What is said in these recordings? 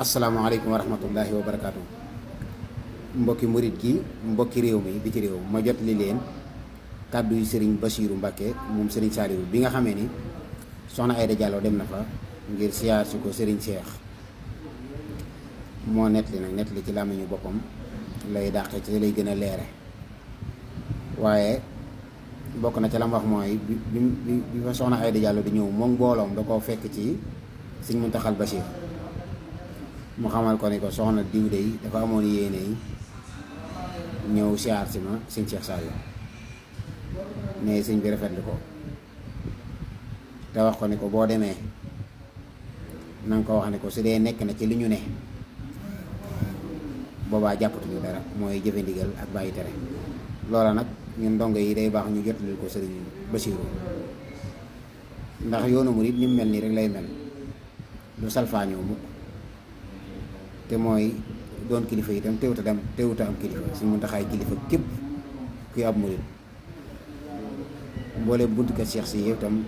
asalaamaaleykum wa rahmatullahi wa barakaatu. Mbokki murit gi mbokki réew mi bi ci réew ma jot li leen kàddu yu Serigne Bassirou Mbacké moom Serigne Saliou bi nga xamee ni soxna Aïda Diallo dem na fa ngir siyaar si ko Serigne Cheikh moo nettali ci làmmiñu boppam lay dàqe ci lay gën a leere waaye bokk na ca la mu wax mooy bi fa soxna Aïda Diallo di ñëw moom mbooloom da koo fekk ci Serigne Mountakha Bachir mu xamal ko ni ko soxna diw dey dafa amoon yéene yi ñëw siyaar si ma sëñ Cheikh Saliou mais sëñ bi rafetlu ko te wax ko ni ko boo demee na nga ko wax ni ko su dee nekk na ci li ñu ne boobaa jàppatuñu dara mooy jëfe ndigal ak bàyyi tere loola nag ñun ndongo yi day baax ñu jotalil ko sëriñ Bassirou ndax yoonu murid ni mu mel nii rek lay mel du salfaañoo mukk te mooy doon kilifa itam teewuta am kilifa suñu Muntaxaay kilifa képp kuy ab murid mbooleem buntu kër Cheikh si itam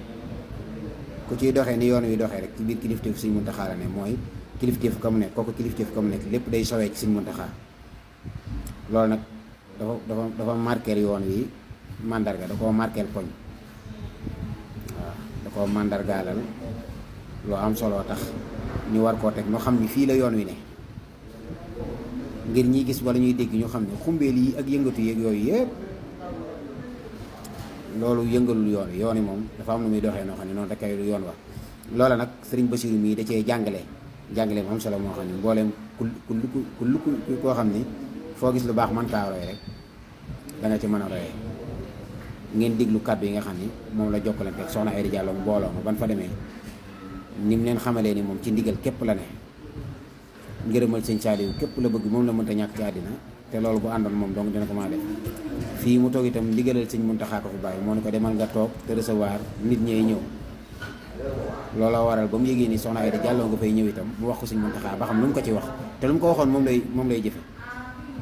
ku ciy doxee ni yoon wi doxee rek ci biir kilifteef suñu Muntaxaa la ne mooy kilifteef ka mu nekk kooku kilifteef ka mu nekk lépp day sowee ci suñu Muntaxaa loolu nag dafa marqueel yoon wi mandarga da koo marqueel poñ waaw da koo mandargaalal loo am solo tax ñu war koo teg ñu xam ni fii la yoon wi ne ngir ñi gis wala ñuy dégg ñu xam ne xumbeel yi ak yëngatu yeeg yooyu yëpp loolu yëngalul yoon wi moom dafa am na muy doxee noo xam ne noonu rek kay yoon wa loola nag Serigne Bassirou mii da cee jàngale mu am solo moo xam ne mbooleem ku koo xam ni foo gis lu baax man kaa roy rek da nga ci mën a royee ngeen diglu kàddu yi nga xam ni moom la jokkalante ak soxna Aïda Diallo mbooloo ma ban fa demee ni mu leen xamalee ni moom ci ndigal képp la ne ngërëmal sëñ Saliou képp la bëgg moom la mënta ñàkk ci àddina te loolu bu àndoon moom donc dina ko maa def fii mu toog itam ndigalal sëñ Mountakha ko fi bàyyi moo ne ko demal nga toog te recevoir nit ñee ñëw looloo waral ba mu yëgee ni soxna Aïda Diallo nga fay ñëw itam mu wax ko sëñ Mountakha ba xam lu mu ko ci wax te lu mu ko waxoon moom lay jëfe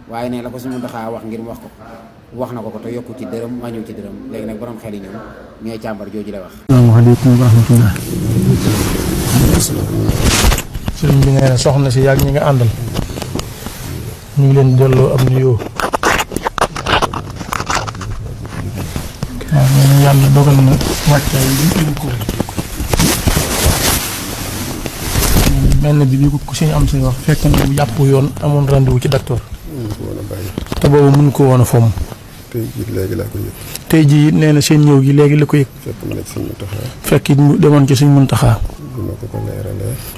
waaye ne la ko sëñ Mountakha wax ngir mu wax ko wax na ko te yokku ci dërëm wàññiw ci dërëm léegi nag borom xel yi ñoom ñooy càmbar jooju la wax. asalaamaaleykum wa rahmatulah. sëriñ bi nee na soxna si yàgg ñi nga àndal ñu ngi leen delloo am nuyoo. waaw nee na yàlla dogal na wàccaay yi ñu ko benn bi ko ku suñu am say wax fekk na bu jàpp yoon amoon rendez-vous ci docteur te boobu mun ko woon a fomm. tey jii léegi laa ko yëg. tey jii nee na seen ñëw gi léegi la ko yëg. fekk mu demoon ci suñ Muntaxaa.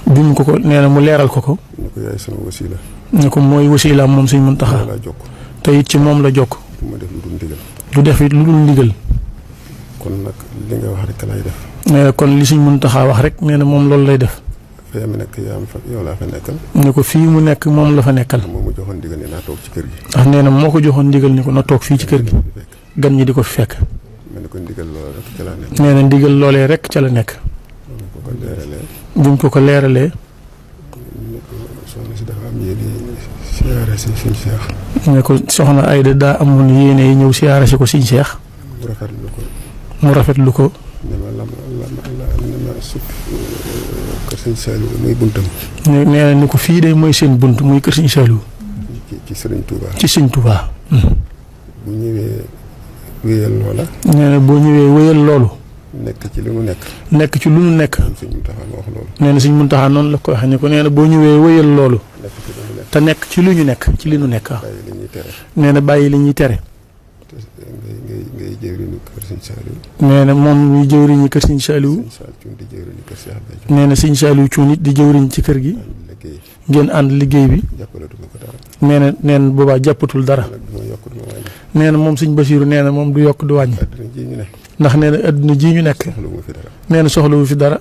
bi mu ko nee na mu leeral ko. ne ko yaay sama wasila. ne ko mooy wasilaam moom suñ Muntaxaa. te it ci moom la jokk. du ma def lu dul ndigal. du def it lu dul ndigal. kon nag li nga wax rek lay def. nee na kon li suñ Muntaxaa wax rek nee na moom loolu lay def. fii mu nekk yow laa fa nekkal. ne ko fii mu nekk moom la fa nekkal. moom mu joxoon ndigal ni naa toog ci kër gi. ndax nee na moo ko joxoon ndigal ni ko na toog fii ci kër gi. gan ñi di ko fi fekk. ne ko ndigal loolee rek ca la nekk. nee na ndigal loolee rek ca la nekk. buñ ko leeralee. soxna si dafa am yéene siyaare si suñ Cheikh. ne ko soxna Aïda daa amoon yéene yi ñëw siyaare si ko suñ Cheikh. mu rafetlu ko. ne ma suuf kër sëñ Saliou mooy buntam. nee na ni ko fii de mooy seen bunt muy kër sëñ Saliou. ci sëriñ Touba. ci sëñ Touba. bu ñëwee wéyal loola. nee na boo ñëwee wéyal loolu. nekk ci lu mu nekk. nekk ci lu mu nekk. sëñ Mountakha ma wax loolu. nee na sëñ Mountakha noonu la ko waxee ne ko nee na boo ñëwee wéyal loolu. te nekk ci lu ñu nekk ci li ñu nekk. bàyyi li ñuy tere. nee na bàyyi li ñuy tere. ngay jëwriñu kër sëñ Saliou. nee na moom muy jëwriñu kër sëñ Saliou. nee na sëñ Saliou Thioune it di jëwriñ ci kër gi. ngeen ànd liggéey bi. nee na boobaa jàppatul dara. nee na moom sëñ Bassirou nee na moom du yokk du wàññi. ndax nee na adduna ji ñu nekk. nee na soxlawu fi dara.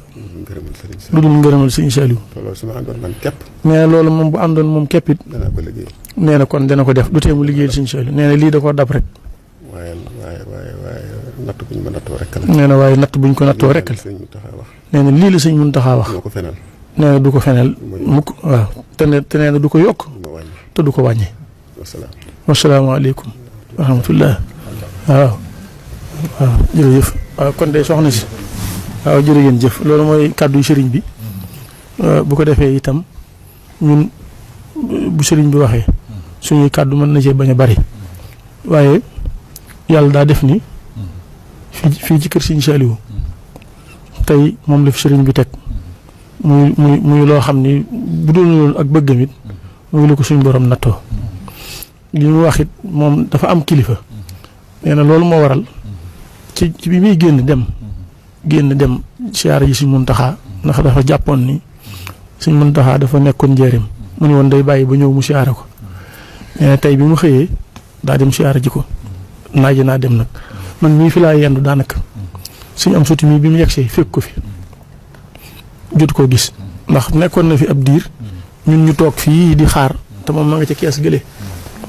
lu dul ngërëmal sëñ Saliou. nee na loolu moom bu àndoon moom képp it. nee na kon dana ko def du tee mu liggéeyal sëñ Saliou nee na lii da koo dab rek. waaye natt buñ ma nattoo rek la. nee na waaye natt buñ ko nattoo rek la. nee na lii la sëñ Mountakha wax. nee na du ko fenal mukk waaw te nee na du ko yokk te du ko wàññi. wasalaamaaleykum wa rahmatullah. waaw jërëjëf. waaw kon de soxna si waaw jërë ngeen jëf loolu mooy kàddu sëriñ bi bu ko defee itam ñun bu sëriñ bi waxee suñuy kàddu mën na cee bañ a bari waaye yàlla daa def ni fii ci kër Sëriñ Saliou tey moom la fi sëriñ bi teg muy loo xam ni bu dul loolu ak bëggam it muy lu ko suñ borom nattoo li mu wax it moom dafa am kilifa nee na loolu moo waral ci bi muy génn dem siyaara ji Sëriñ Muntaxa ndax dafa jàppoon ni Sëriñ Muntaxa dafa nekkoon njëriñ mu ne woon day bàyyi ba ñëw mu siyaara ko nee na tey bi mu xëyee daa dem siyaara ji ko naaje naa dem nag man mii fi laa yendu daanaka Sëriñ Amsatu mii bi mu yegsee fekk ko fi jot koo gis ndax nekkoon na fi ab diir ñun ñu toog fii di xaar te moom ma nga ca kees gële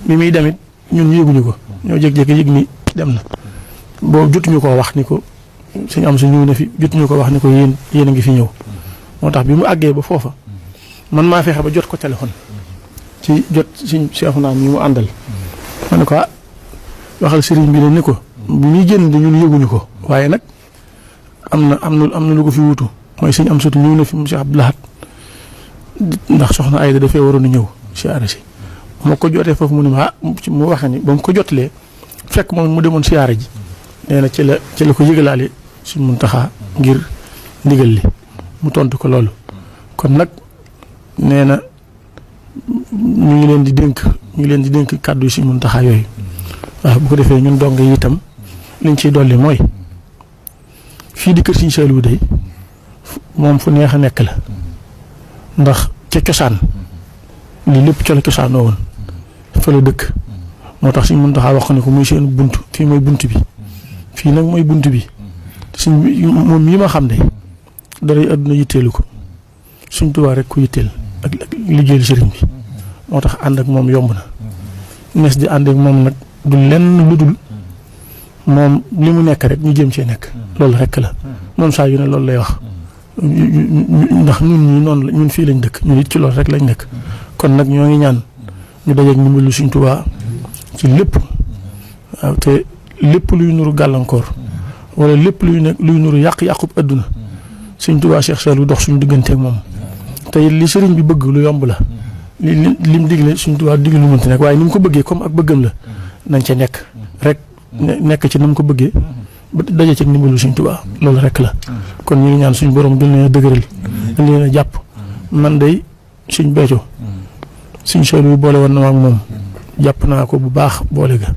bi muy demit ñun yëguñu ko ñoo jékki-jékki yëg ni dem na boobu jotuñu koo wax ni ko Sëriñ Amsatu ñëw na fi jotuñu ko wax ni ko yéen a ngi fi ñëw moo tax bi mu àggee ba foofa man maa fexe ba jot ko téléphone ci jot Sëriñ Seexuna mi mu àndal ma ne ko waxal sëriñ bi ne ni ko bi muy génn de ñun yëguñu ko waaye nag am na lu ko fi wutu mooy Sëriñ Amsatu ñëw na fi mu Cheikh Abdou Lahad ndax soxna Ayda dafee waroon a ñëw siyaare si moo ko jotee foofu mu ne ma mu waxee ni ba mu ko jotalee fekk moom mu demoon siyaare ji nee na ci la ko yëgalaale Sëriñ Muntaxa ngir ndigal li mu tontu ko loolu kon nag nee na ñu ngi leen di dénk kàddu Sëriñ Muntaxa yooyu waaw bu ko defee ñun dong yi itam liñ ciy dolli mooy fii di kër Sëriñ Saliou day moom fu neex a nekk la ndax ca cosaan lii lépp ca la cosaanoo woon fa la dëkk moo tax Sëriñ Muntaxa wax ne ko muy seen bunt fii mooy bunt bi fii nag mooy bunt bi moom yi ma xam ne dara àdduna yitteelu ko Sëriñ Tuubaa rek ko yitteel ak liggéeyal sëriñ bi moo tax ànd ak moom yomb na nes di ànd ak moom nag du lenn lu dul moom li mu nekk rek ñu jëm cee nekk loolu rek la moom saa yu ne loolu lay wax ndax ñun ñii noonu la ñun fii lañ dëkk ñun it ci loolu rek lañ nekk kon nag ñoo ngi ñaan ñu dajeeg ndimbalu Sëriñ Tuubaa ci lépp waaw te lépp luy nuru gàllankoor wala lépp luy nuru yàqub adduna Sëriñ Tuubaa Cheikh Saliou dox suñu digganteeg moom te li sëriñ bi bëgg lu yomb la lim digle Sëriñ Tuubaa digle lu mënti nekk waaye ni mu ko bëggee comme ak bëggam la nañ ca nekk rek nekk ci ni mu ko bëggee ba daje ci ndimbalu Sëriñ Tuubaa loolu rek la kon ñu ngi ñaan suñu borom gën leen a dëgëral gën leen a jàpp man day Sëriñ Béthio Sëriñ Saliou boole woon na ma ak moom jàpp naa ko bu baax boole ga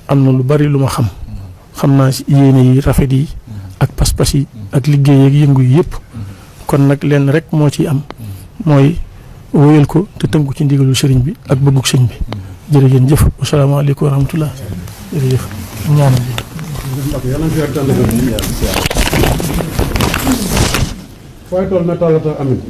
am na lu bari lu ma xam naa yéene yi rafet yi ak pas-pas yi ak liggéey ak yëngu yi yëpp kon nag lenn rek moo ciy am mooy wóyal ko te tënku ci ndigalu sëriñ bi ak bëggug sëriñ bi jërëjëf jëf asalaamaaleykum wa rahmatullah jërëjëf ñaanal fooy toll na tollata amin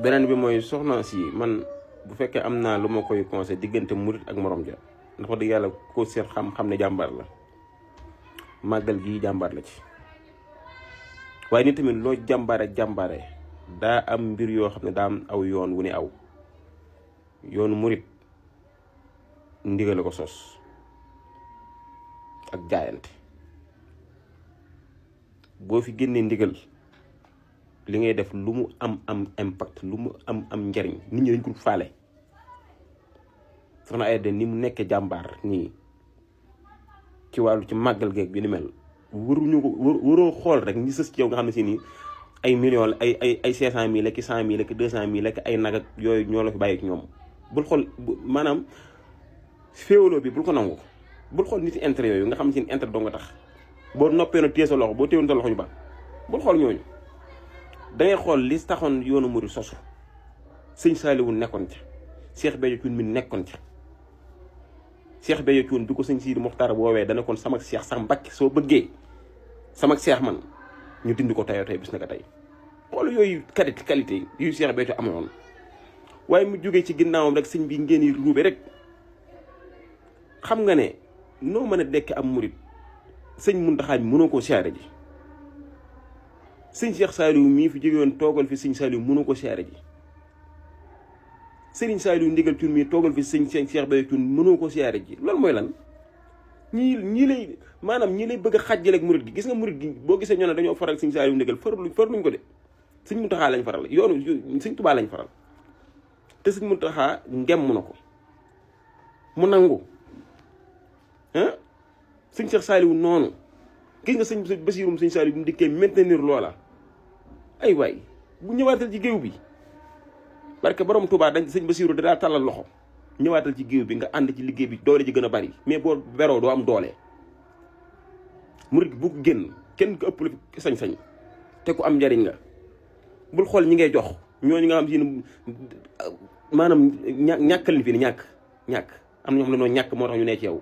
beneen bi mooy soxna si man bu fekkee am naa lu ma koy conseil diggante murit ak morom ja ndax wax dëgg yàlla ko seet xam ne jàmbaar la màggal gii jàmbaar la ci waaye nit tamit loo jàmbaare daa am mbir yoo xam ne daa am aw yoon wu ne aw yoonu murit ndigal la ko sos ak jaayante boo fi génnee ndigal li ngay def lu mu am impact lu mu am njariñ nit ñi dañ ko faale soxna Aida ni mu nekkee jàmbaar nii ci wàllu ci màggal geeg bi ni mel waroo xool rek ñi sës ci yow nga xam ne si nii ay millions la ay 500,000 ak 100,000 ak 200,000 ak ay nag ak yooyu ñoo la fi bàyyi ak ñoom bul xool maanaam féewaloo bi bul ko nangu bul xool nit intérêt yooyu nga xam ne si intérêt doo nga tax boo noppee na téye sa loxo boo téyewoon sa loxo ñu ba bul xool ñooñu dangay xool li taxoon yoonu murid sosu sëñ Saliou nekkoon ca Cheikh Béthio Thioune mi nekkoon ca Cheikh Béthio Thioune bi ko sëñ Sidi Mokhtar woowee dana kon sama Cheikh sax Mbàkke soo bëggee sama Cheikh man ñu dindi ko tayoo tey bis na ko tey xool yooyu qualité yu Cheikh Béthio amoon waaye mu jógee ci ginnaawam rek sëñ bi ngeen yi ruube rek xam nga ne noo mën a dekk am murid sëñ Muntaxa mënoo koo siyaare ji sëñ Cheikh Saliou mii fi jóge woon toogal fi sëñ Saliou mënu ko siyaare ji sëriñ Saliou ndigal Thioune mii toogal fi sëñ Cheikh Béthio Thioune mënoo ko siyaare ji loolu mooy lan ñii lay maanaam ñii lay bëgg a xàjjale ak murit gi gis nga murit gi boo gisee ñoo ne dañoo faral sëñ Saliou ndigal farluñ ko de sëñ Muntaxa lañ faral yoonu sëñ Tuubaa lañ faral te sëñ Muntaxa ngemm na ko mu nangu ah sëñ Cheikh Saliou noonu gis nga sëñ Basiirum sëñ Saliou bu mu dikkee maintenir loola ay waay bu ñëwaatal ci géew bi parce que borom Touba dañ sëñ Basiiru da daa tàllal loxo ñëwaatal ci géew bi nga ànd ci liggéey bi doole ji gën a bari mais boo beroo doo am doole murit bu génn kenn ko ëpp la fi sañ-sañ te ku am njariñ nga bul xool ñi ngay jox ñooñu nga xam si ne maanaam ñàkkal li fi ni ñàkk am na ñoo xam ne noo ñàkk moo tax ñu ne ci yow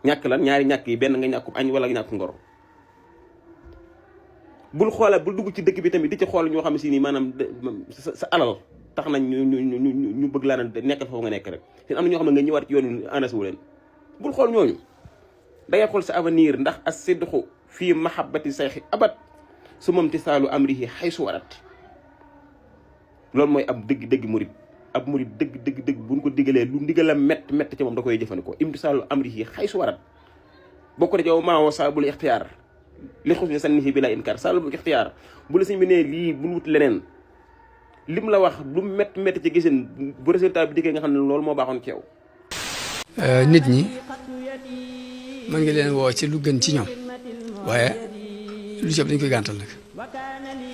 ñàkk lan ñaari ñàkk yi benn nga ñàkkum añ wala nga ñàkk ngor bul xoola bul dugg ci dëkk bi tamit di ci xool ñoo xam ne si nii maanaam sa alal tax nañ ñu bëgg laa na nekkal foofu nga nekk rek te am na ñoo xam ne nga ñëwaat ci yoon anasi wu leen bul xool ñooñu da ngay xool sa avenir ndax as sidqu fii mahabbati sayxi abat su moom ti saalu amrihi xaysu warat loolu mooy ab dëgg murit ab murit dëgg buñ ko digalee lu ndigal mett ci moom da koy jëfandikoo imtisaalu amrihi xaysu warat bokk na ci yow maa saabul ixtiyaar li xus ne sannihi bi la inkar saabul ixtiyaar bu la sëñ bi nee lii bul wut leneen lim la wax lu mett ci gisin bu résultat bi dikkee nga xam ne loolu moo baaxoon ci yow. nit ñi mën nga leen woo ci lu gën ci ñoom waaye lu ci ëpp dañ koy gàntal nag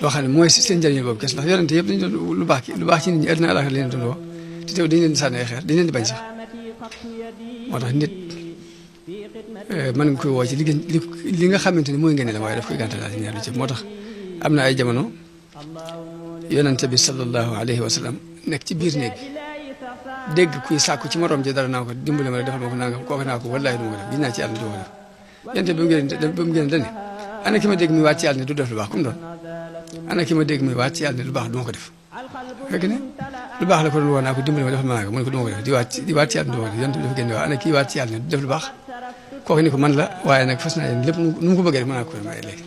loo xam ne mooy seen njëriñu boobu kes ndax yonente yëpp dañu doon lu baax ci nit ñi àddina àllaaxira leen doon woo te teew dañu leen di sànni ay xeer dañu leen di bañ sax moo tax nit mën nga koy woo ci li nga xamante ni mooy ngeen la waaye daf koy gàntal daal ñaar lu ci moo tax am na ay jamono yonente bi sallallahu alayhi wa sallam nekk ci biir néeg bi dégg kuy sàkku ci morom ji dara naa ko dimbale ma rek defal ma ko nangam kooku naa ko wallaahi du ma ko def gis naa ci yàlla du ma ko def yonente bi mu génn dane ana ki ma dégg muy waat ci yàlla ne du def lu baax comme doon ana ki ma dégg muy waat ci yàlla ne lu baax du ma ko def fekk ne lu baax la ko doon woo naa ko dimbale ma defal ma nangam mu ne ko du ma ko def di waat ci yàlla du ma ko def yonente bi dafa génn waa ana kii waat ci yàlla ne du def lu baax kooku ni ko man la waaye nag fas naa yéen lépp nu mu ko bëggee rek mën naa ko may léegi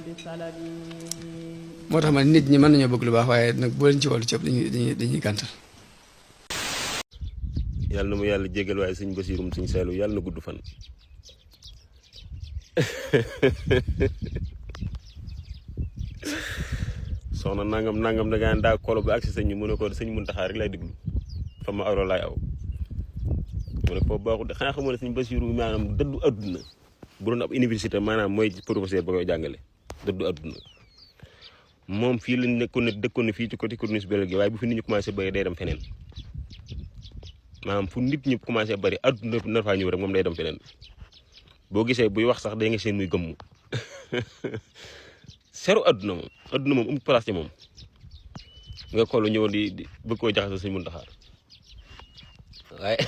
moo tax man nit ñi mën nañoo bëgg lu baax waaye nag boo leen ci wàllu ceeb dañuy gàntal. yàlla na mu yàlla jégal waaye sëñ Basiirum sëñ Saliou yàlla na gudd fan. soxna nangam da ngaa daa kolo ba ak si sëñ bi mu ne ko sëñ Muntaxa rek lay déglu fa ma awloo laay aw. mu ne ko baaxul de xanaa xamoo ne sëñ Basiiru maanaam dëddu adduna bu doon ab université maanaam mooy professeur ba koy jàngale dëddu adduna. moom fii lañ dëkkoon na fii ci côté corniche bi gi waaye bu fi nit ñi commencé bëri day dem feneen maanaam fu nit ñi commencé bëri adduna nar faa ñëw rek moom day dem feneen boo gisee buy wax sax day nga seen muy gëmmu seru adduna moom amul place ci moom nga xool ñëwoon di bëgg koo jaxase Sëñ Muntaxa waaye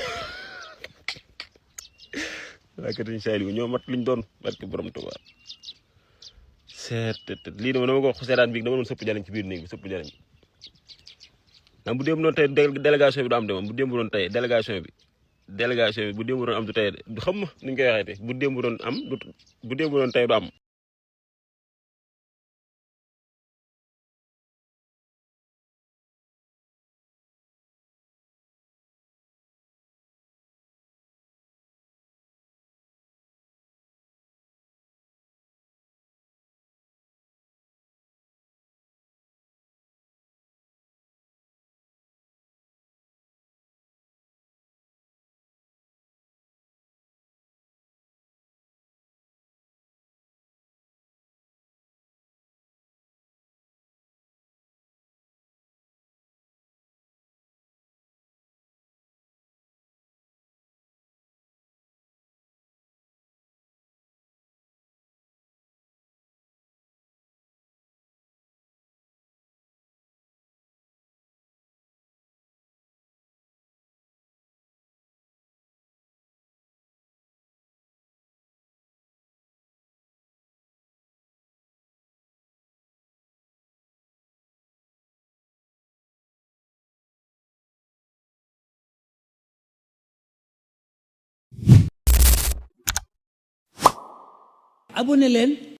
waaye kat Sëñ Saliou ñoo mat luñ doon barke borom Tuubaa lii dama ko seetaan bi dama doon sëpp jariñ ci biir néeg bi sëpp jariñ ndax bu démb doon tey délégation bi du am de moom bu démb doon tey délégation bi bu démb doon am du tey de xam ma nuñ koy waxee te bu démb doon am bu démb doon tey du am abonné leen